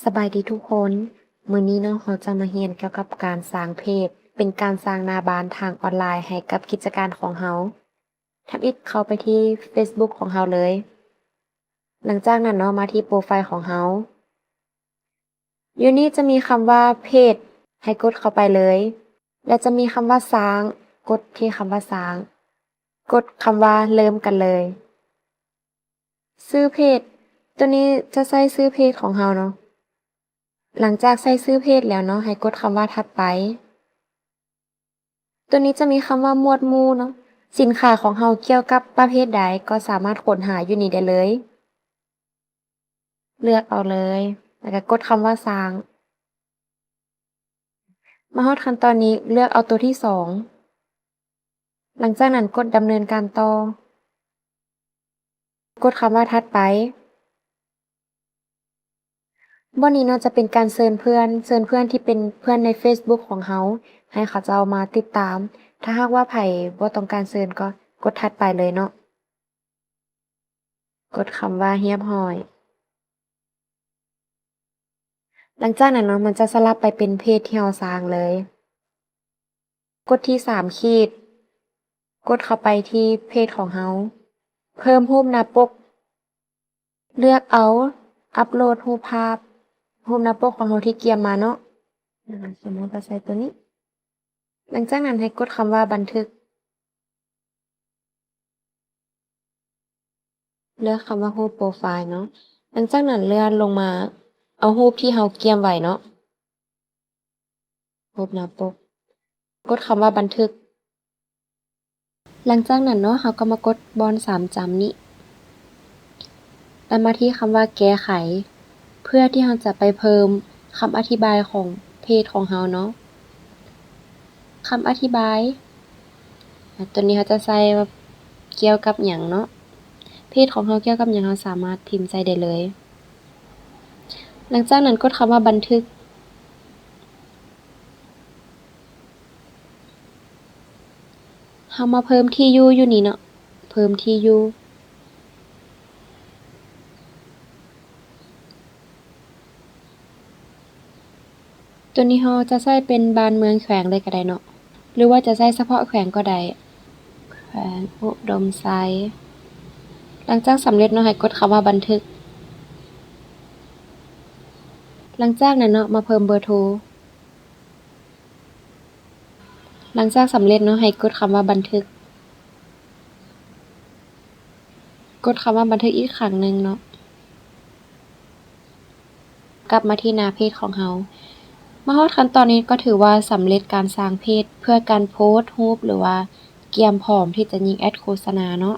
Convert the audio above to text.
ສະບາຍດີທຸກຄົນ, ມື້ນີ້ເນາະ ເຮົາຈະມາຮຽນກ່ຽວກັບການສ້າງເພຈ, ເປັນການສ້າງໜ້າບ້ານທາງອອນລາຍໃຫ້ກັບກິດຈະການຂອງເຮົາ. ທຳອິດເຂົ້າໄປທີ່ເຟສບຸກຂອງເຮົາເລີຍ. ຫຼັງຈາກນັ້ນເນາະ ມາທີ່ໂປຣໄຟຂອງເຮົາ. ຢູ່ນີ້ຈະມີຄຳວ່າເພຈ, ໃຫ້ກົດເຂົ້າໄປເລີຍ ແລະ ຈະມີຄຳວ່າສ້າງ, ກົດທີ່ຄຳວ່າສ້າງ, ກົດຄຳວ່າເລີ່ມກັນເລີຍ. ຊື່ເພຈ, ຕົວນີ້ຈະໃສ່ຊື່ເພຈຂອງເຮົາເນາະ. ຫຼັງຈາກໃສ່ຊື່ເພຈແລ້ວເນາະ, ໃຫ້ກົດຄຳວ່າຖັດໄປ. ຕົວນີ້ຈະມີຄຳວ່າໝວດໝູ່ເນາະ, ສິນຄ້າຂອງເຮົາກ່ຽວກັບປະເພດໃດກໍສາມາດຄົ້ນຫາຢູ່ນີ້ໄດ້ເລີຍ. ເລືອກເອົາເລີຍ ແລ້ວກໍກົດຄຳວ່າສ້າງ. ມາຮອດຂັ້ນຕອນນີ້ ເລືອກເອົາຕົວທີສອງ. ຫຼັງຈາກນັ້ນກົດດຳເນີນການຕໍ່. ກົດຄຳວ່າຖັດໄປ. ບ່ອນນີ້ເນາະ ຈະເປັນການເຊີນເພື່ອນ, ເຊີນເພື່ອນທີ່ເປັນເພື່ອນໃນເຟສບຸກຂອງເຮົາ ໃຫ້ເຂົາເຈົ້າມາຕິດຕາມ. ຖ້າຫາກວ່າໃຜບໍ່ຕ້ອງການເຊີນ ກໍກົດຖັດໄປເລີຍເນາະ. ກົດຄຳວ່າຮຽບຮ້ອຍ. ຫຼັງຈາກນັ້ນເນາະ ມັນຈະສະຫຼັບໄປເປັນເພຈທີ່ເຮົາສ້າງເລີຍ. ກົດທີ່ສາມຂີດ, ກົດເຂົ້າໄປທີ່ເພຈຂອງເຮົາ, ເພີ່ມຮູບໜ້າປົກ, ເລືອກເອົາ ອັບໂຫຼດຮູບພາບ, ຮູບໜ້າປົກຂອງເຮົາທີ່ກຽມມາເນາະ. ອາ ສົມມຸດວ່າໃສ່ຕົວນີ້. ຫຼັງຈາກນັ້ນໃຫ້ກົດຄຳວ່າບັນທຶກ. ເລືອກຄຳວ່າຮູບໂປຣໄຟເນາະ. ຫຼັງຈາກນັ້ນເລື່ອນລົງມາເອົາຮູບທີ່ເຮົາກຽມໄວ້ເນາະ, ຮູບໜ້າປົກ, ກົດຄຳວ່າບັນທຶກ. ຫຼັງຈາກນັ້ນເນາະ ເຮົາກໍມາກົດບ່ອນສາມຈ້ຳນີ້ ແລ້ວມາທີ່ຄຳວ່າແກ້ໄຂ ເພື່ອທີ່ເຮົາຈະໄປເພີ່ມຄຳອະທິບາຍຂອງເພຈຂອງເຮົາເນາະ. ຄຳອະທິບາຍ ອາ ຕົວນີ້ເຮົາຈະໃສ່ວ່າກ່ຽວກັບຫຍັງເນາະ, ເພຈຂອງເຮົາກ່ຽວກັບຫຍັງ ເຮົາສາມາດພິມໃສ່ໄດ້ເລີຍ. ຫຼັງຈາກນັ້ນກົດຄຳວ່າບັນທຶກ. ເຮົາມາເພີ່ມທີ່ຢູ່ຢູ່ນີ້ເນາະ, ເພີ່ມທີ່ຢູ່. ຕົວນີ້ເຮົາຈະໃສ່ເປັນບ້ານເມືອງແຂວງເລີຍກໍໄດ້ເນາະ ຫຼືວ່າຈະໃສ່ສະເພາະແຂວງກໍໄດ້, ແຂວງອຸດົມໄຊ. ຫຼັງຈາກສຳເລັດເນາະ ໃຫ້ກົດຄຳວ່າບັນທຶກ. ຫຼັງຈາກນັ້ນເນາະ ມາເພີ່ມເບີໂທ. ຫຼັງຈາກສຳເລັດເນາະ ໃຫ້ກົດຄຳວ່າບັນທຶກ, ກົດຄຳວ່າບັນທຶກອີກຄັ້ງໜຶ່ງເນາະ. ກັບມາທີ່ໜ້າເພຈຂອງເຮົາ. ມາຮອດຂັ້ນຕອນນີ້ກໍຖືວ່າສຳເລັດການສ້າງເພຈເພື່ອການໂພສຮູບ ຫຼືວ່າກຽມພ້ອມທີ່ຈະຍິງແອັດໂຄສະນາເນາະ.